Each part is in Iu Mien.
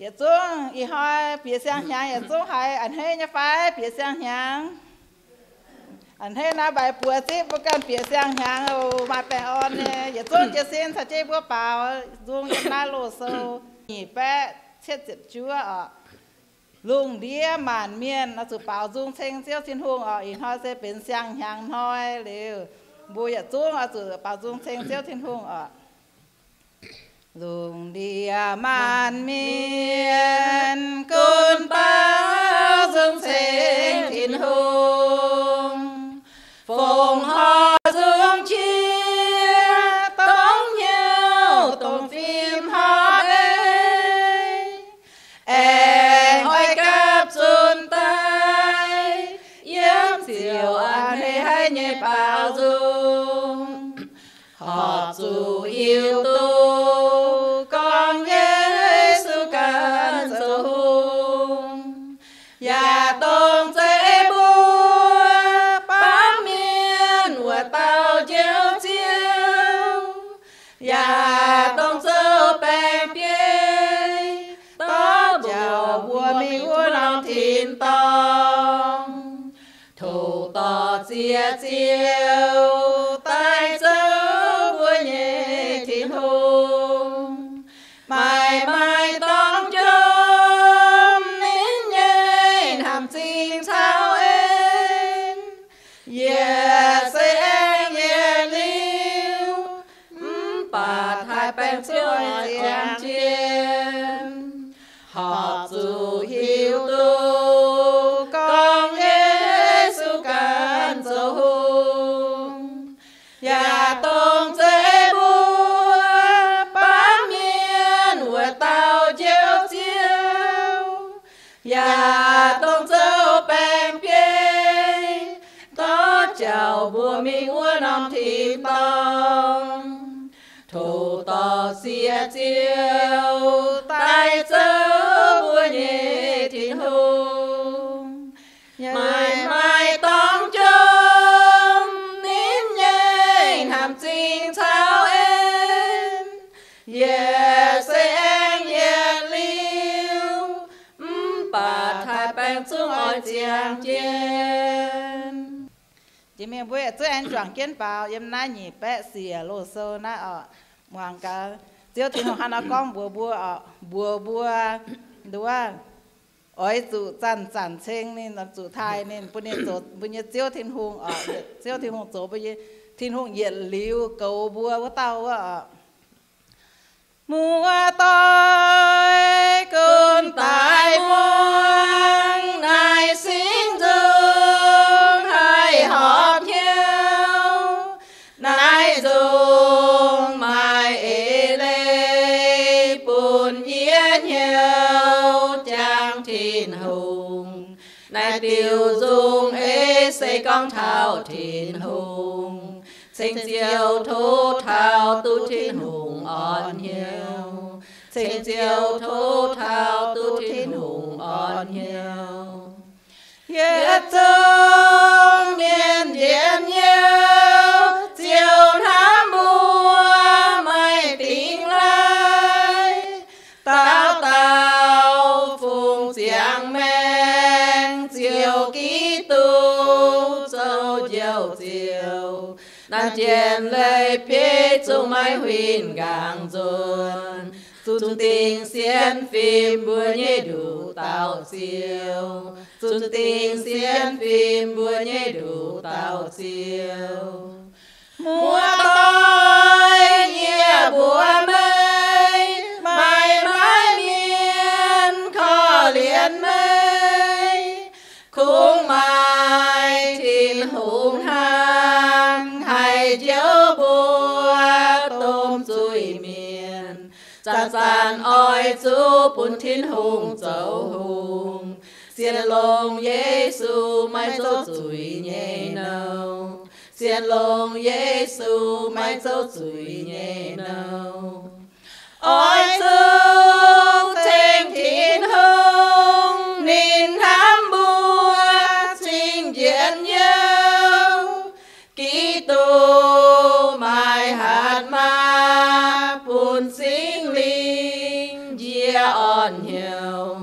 Yietc zungv ih hnoi bieqc siang-hnyangx yietc zungv haiz a'hneiv nyei fai? Bieqc siang-hnyangx. A'hneiv naaiv mbaix buoz zipv mbuo ganh bieqc siang-hnyangx oc. Maaih baengh orn nyei. Yietc zungv jiez sin caux jienv mbuo baaux nzung yiem naaiv loz-sou nyic baeqv cietv ziepc juov oc. Lungh ndiev maanc mienh oix zuqc baaux nzung ceng Ziouv Tin-Hungh oc. Ih hnoi se benx siang-hnyangx hnoi liuz, mbuo yietc zungv oix zuqc baaux nzung ceng Ziouv Tin-Hungh oc. Lungh ndiev maanc mienh gunv baaux nzung ceng Tin-Hungh, fongc horc nzung qiex, dongh hnyouv dongh fim horpc ei, aengx oix gapv zunc daaih, yiem ziouc a'hneiv haic nyei baaux nzung. Horpc zuqc hiuv duqv gorngv Yesu ganh zoux hungh, yaac dongh zeiv mbuo baamh mienh wuov dauh Njoux Ziouv, yaac dongh zoux baengc biei dorh njoux mbuo mingh wuov norm tin-dorngh. Tov dorh Ziouv Ziouv daaih zoux mbuo nyei Tin-Hungh. Maaih maaih dorngx jomc ninh nyei hnamv zingh caux en, yie se aengx yietc liuz, mv baac taaix-baengh zungv oix ziangh jienv. Horpc zuqc hiuv duqv gorngv Yesu ganh zoux hungh, yaac dongh zeiv mbuo baamh mienh wuov dauh Njoux Ziouv, yaac dongh zoux baengc biei dorh njoux mbuo mingh wuov norm tin-dorngh. Tov dorh Ziouv Ziouv daaih zoux mbuo nyei Tin-Hungh. Maaih maaih dorngx jomc ninh nyei hnamv zingh caux en, yie se aengx yietc liuz, mv baac taaix-baengh zungv oix ziangh jienv. Jiex mingh mbuo yietc zungv aengx juangc jienv baaux yiem naaiv nyic baeqv siec loz-sou naaiv oc. Muangx gaax Ziouv Tin-Hungh hnangv naaiv gorngv mbuox mbuo oc, mbuox mbuo nduov, oix zuqc zanc-zanc ceng ninh, zuqc taaih ninh, bun ninh zoux mbuo nyei Ziouv Tin-Hungh oc. Ziouv Tin-Hungh zoux mbuo nyei Tin-Hungh yietc liuz goux mbuo wuov dauh wuov oc. Muoz-doic gunv daaih muangx naaiv singx nzung haih horpc hnyouv. Naaiv nzung maaih eix leiz bun yie hnyouv jangx Tin-Hungh. Naaiv diuh nzung ei se gorngv taux Tin-Hungh. Ceng Ziouv tov taux duqv Tin-Hungh orn hnyouv. Ceng Ziouv tov taux duqv Tin-Hungh orn hnyouv. Yietc zungv mienh njien-youh, Ziouv hnamv mbuo maiv dingx laaih. Dauh dauh fungx ziangx maengc Ziouv Giduc zoux Njoux Ziouv. Naaiv jien leiz-bieiv zungv maiv huin nqangc nzuonx. Zunc dingc sienx fim mbuo nyei nduqc dauh Ziouv. Zunc dingc sienx fim mbuo nyei nduqc dauh Ziouv. Muoz-doic, yie mbuox meih, maiv maaih mienh korv-lienh meih. Kungx maaih Tin-Hungh hnangv haih njoux mbuo domh zuiz-mienh. Zanc-zanc oix zuqc bun Tin-Hungh zoux hungh. Sienx longx Yesu maiv zouv zuiz nyei nouh. Sienx longx Yesu maiv zouv zuiz nyei nouh. Oix zuqc ceng Tin-Hungh, ninh hnamv mbuo cingx njien-youh. Giduc maaih hatc maaz bun Singx Lingh yie orn hnyouv.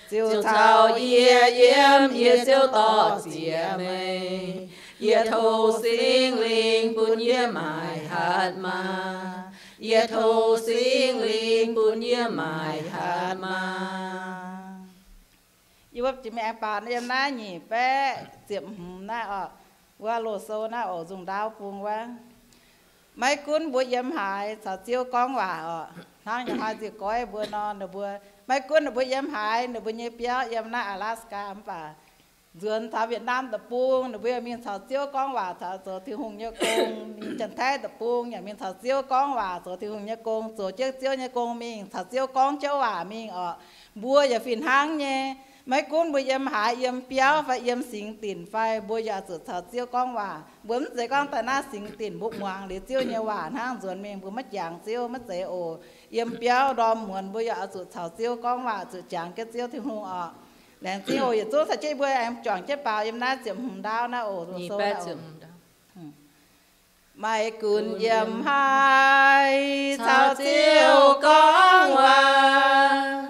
Ziouc caux yie yiem, yie ziouc dorh ziex meih. Yie tov Singx Lingh bun yie maaic hatc maaz. Yie tov Singx Lingh bun yie maaic hatc maaz. Yie mbuo jiex mingh aengx baaux yiem naaiv nyic baeqv ziepc hmz naaiv oc. Wuov loz-sou naaiv oc, nzungh ndaauv bung wuov. Maiv gunv mbuo yiem haaix caux Ziouv gorngv waac oc. Hnangv nyei hnoi nziec goiv mbuo nor, ninh mbuo maiv gunv ninh mbuo yiem haaix, ninh mbuo nyei biauv yiem naaiv Alaska mv baac nzuonx taux Vietnam deic-bung, ninh mbuo yaac mingh caux Ziouv gorngv waac, caux zoux Tin-Hungh nyei gong. Mingh Janx-Taiv deic-bung yaac mingh caux Ziouv gorngv waac, zoux Tin-Hungh nyei gong, zoux jienv Ziouv nyei gong mingh, caux Ziouv gorngv Ziouv waac mingh oc. Mbuo yaac fih hnangv nyei. Maiv gunv mbuo yiem haaix, yiem biauv fai yiem singx dinc fai, mbuo yaac zuqc caux Ziouv gorngv waac. Mbuo mv zeiz gorngv daaih naaiv singx dinc mbuo muangx liuz Ziouv nyei waac hnangv nzuonx mingh mbuo maiv jangx Ziouv, maiv zeiz oc. Yiem biauv ndorm muonz mbuo yaac oix zuqc caux Ziouv gorngv waac, zuqc jangx jienv Ziouv Tin-Hungh oc. Laengz zingh oc. Yietc zungv caux jienv mbuo aengx juangc jienv baaux yiem naaiv ziepc hmz ndaauv naaiv oc. Maiv gunv yiem haaix caux Ziouv gorngv waac,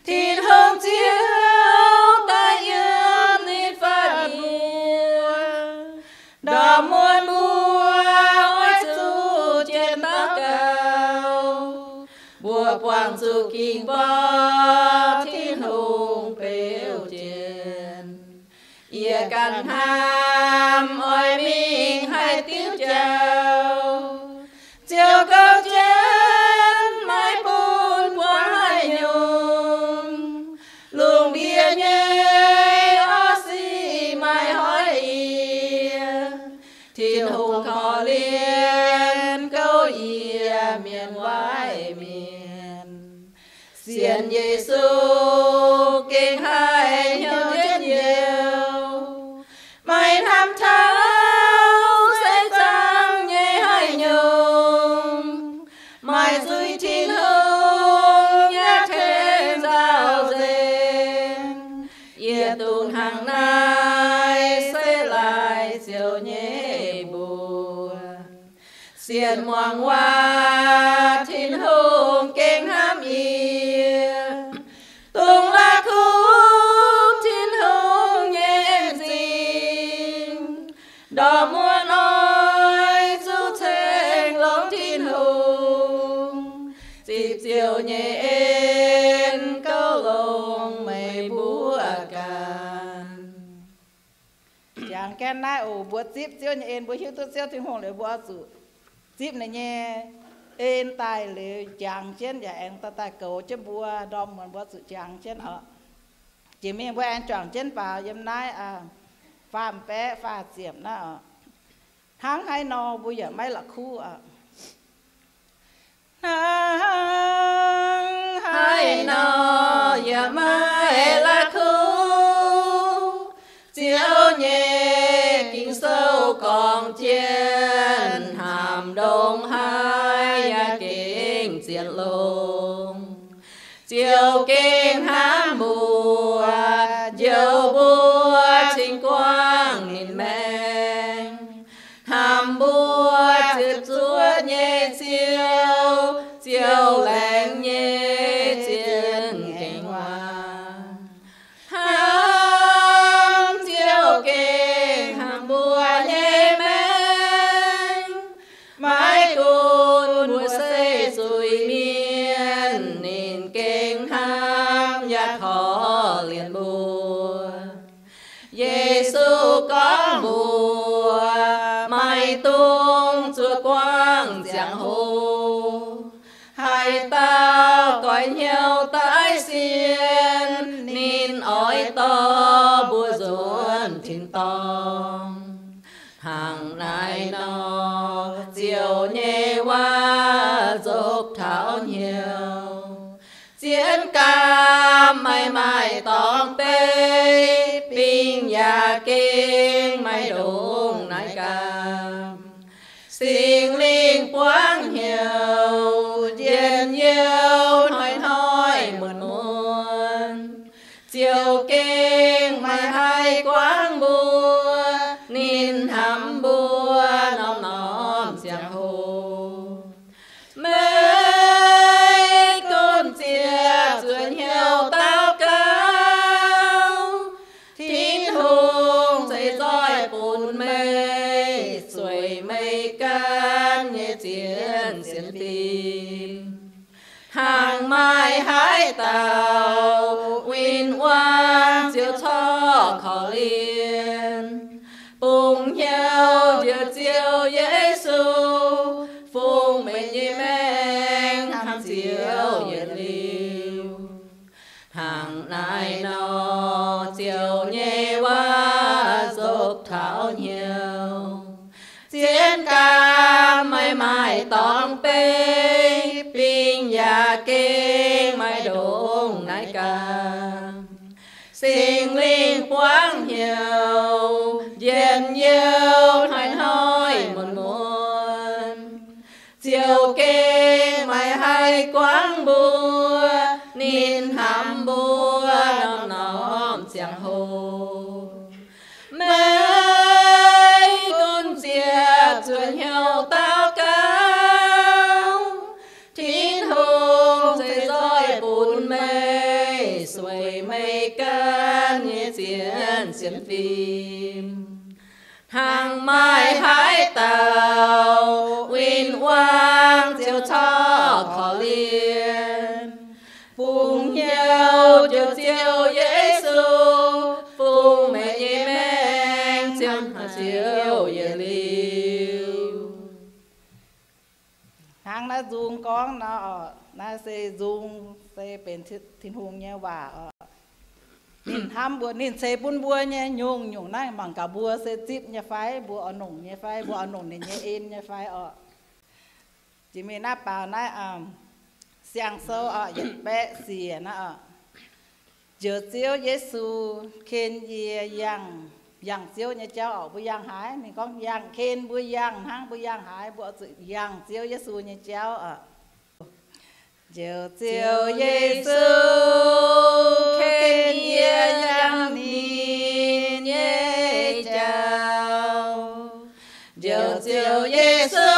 Tin-Hungh Ziouv daaih yiem ninh fatv mbuo. Ndorm muonz mbuo oix zuqc jiex daux gaux, mbuo buangh zuqc ging-borqc Tin-Hungh beu jienv. Yie ganh hnamv oix mingh haaix diuc jauv, Ziouv gouv jienv maiv bun buangh haaix nyungc. Lungh ndiev nyei orv sic maiv hoic yie, Tin-Hungh korv-lienh gouv yie mienh waaic mienh. Sienx Yesu gengh haih hnyouv jienv youh, maiv hnamv taux se zaangc nyei haaix nyungc, maaih zuiz Tin-Hungh yaac tengx nzauh nzengc. Yie dungx hnangv naaiv se laaix Ziouv nyei mbuox. Sienx muangx waac Tin-Hungh gengh hnamv yie, dongh la'kuqv Tin-Hungh nyei en-zingh. Ndorm muonz oix zuqc ceng longx Tin-Hungh, zipc Ziouv nyei en gouv longx meih mbuo ganh. Jangx jienv naaiv oc, mbuo zipv Ziouv nyei en, mbuo hiuv duqv Ziouv Tin-Hungh liuz, mbuo oix zuqc zipv ninh nyei en daaih liuz, jangx jienv yaac aengx daaih goux jienv mbuo. Ndorm muonz mbuo zuqc jangx jienv oc. Jiex mingh mbuo aengx juangc jienv baaux yiem naaiv faam baeqv faah ziepc naaiv oc. Hnangv haaix nor mbuo yaac maiv la'kuqv oc. Hnangv haaix nor yaac maiv la'kuqv. Ziouv nyei Ging-Sou gorngv jienv, hnamv ndongc haaix yaac gengh zien longx. Ziouv gengh hnamv mbuo, njoux mbuo cingx guangc ninh maengc. Hnamv mbuo ziepc zuoqv nyei Ziouv, Ziouv laengz nyei zien gaengh waac. Hnamv Ziouv gengh hnamv mbuo nyei maengc. Maiv gunv mbuo se zuiz-mienh, ninh gengh hnamv yaac korv-lienh mbuo. Yesu gorngv mbuo maiv dungx zuov guangc ziangh hoc. Haaix dauh goix hnyouv daaih sienx, ninh oix dorh mbuo nzuonx tin-dorngh. Hnangv naaiv nor, Ziouv nyei waac nzopv taux hnyouv, zien gaam maiv maaih dorngx beiv, bingx yaac gengh maiv ndongc naaiv gaam. Singx Lingh buangv hnyouv njien-youh hnoi-hnoi muonz-muonz, Ziouv gengh maiv haih guangv mbuo. Ninh hnamv mbuo norm-norm ziangh hoc. Maiv gunv ziepc dauh win-wangv ziouc corc korv-lienh, bungx hnyouv njoux Ziouv Yesu, fungx meih nyei maengc hnangv Ziouv yietc liuz. Hnangv naaiv nor, Ziouv nyei waac zoux taux hnyouv, zien gaax meih maaih dorngx beiv, bingx yaac gengh maaih ndongc naaiv gaax. Singx Lingh buangv hnyouv njien-youh hnoi-hnoi muonz-muonz, Ziouv gengh maiv haih guangv mbuo, ninh hnamv mbuo norm-norm ziangh hoc. Meih gunv ziepc zuoqc hnyouv daux gaux, Tin-Hungh se nzoih bun meih sueih meih ganh nyei zien sienx fim. Hnangv maaih haaix dauh win-wangv ziouc corc korv-lienh, bungx hnyouv njoux Ziouv Yesu, fungx meih nyei maengc ziouc hnangv Ziouv yietc liuz. Hnangv naaiv nzung gorngv nor, naaiv se nzung se benx Tin-Hungh nyei waac oc. Ninh hnamv mbuo, ninh ceix bun mbuo nyei nyungc-nyungc naaiv, mangc gaax mbuo se zipv nyei fai, mbuo oix nongc nyei fai, mbuo oix nongc ninh nyei en nyei fai oc. Jiex mingh naaiv baaux naaiv Siang-Sou oc, yietc baeqv siec naaiv oc. Njoux Ziouv Yesu ken yie yangh, yangh Ziouv nyei jauv oc. Mbuo yangh haaix? Ninh gorngv yangh, ken mbuo yangh hnangv mbuo yangh haaix, mbuo oix zuqc yangh Ziouv Yesu nyei jauv oc. Njoux Ziouv Yesu ken yie yangh ninh nyei jauv. Njoux Ziouv Yesu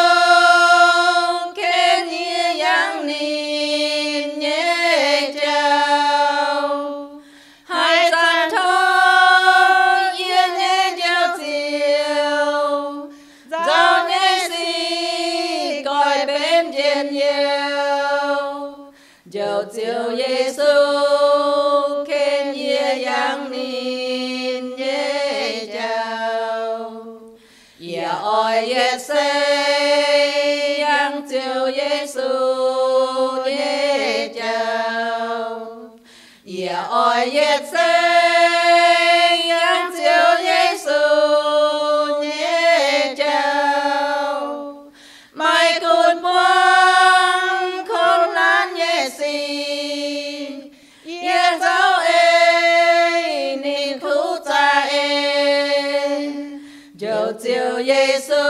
ken yie yangh ninh nyei jauv. Haaix zanc tov yie nyei Njoux Ziouv, nzauh nyei sic goiv benx njien-youh. Njoux Ziouv Yesu ken yie yangh ninh nyei jauv. Yie oix yietc sei yangh Ziouv Yesu nyei jauv. Yie oix yietc sei yangh Ziouv Yesu nyei jauv. Maiv gunv buangv kuv nanv nyei sic, yie zauv ei ninh kuv za'eix. Njoux Ziouv Yesu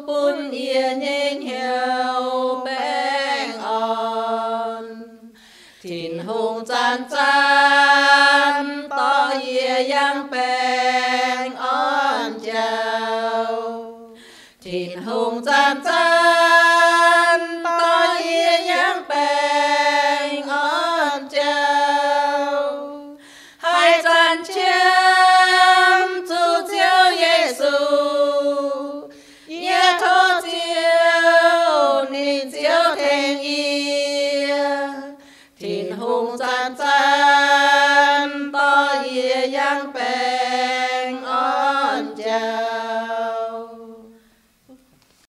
bun yie nyei hnyouv baengh orn. Tin-Hungh zanc-zanc dorh yie yangh baengh orn jauv. Tin-Hungh zanc-zanc dorh yie yangh baengh orn jauv. Haaix zanc qiemx zuqc Ziouv Yesu, yie tov Ziouv, ninh Ziouv tengx yie. Tin-Hungh zanc-zanc dorh yie yangh baengh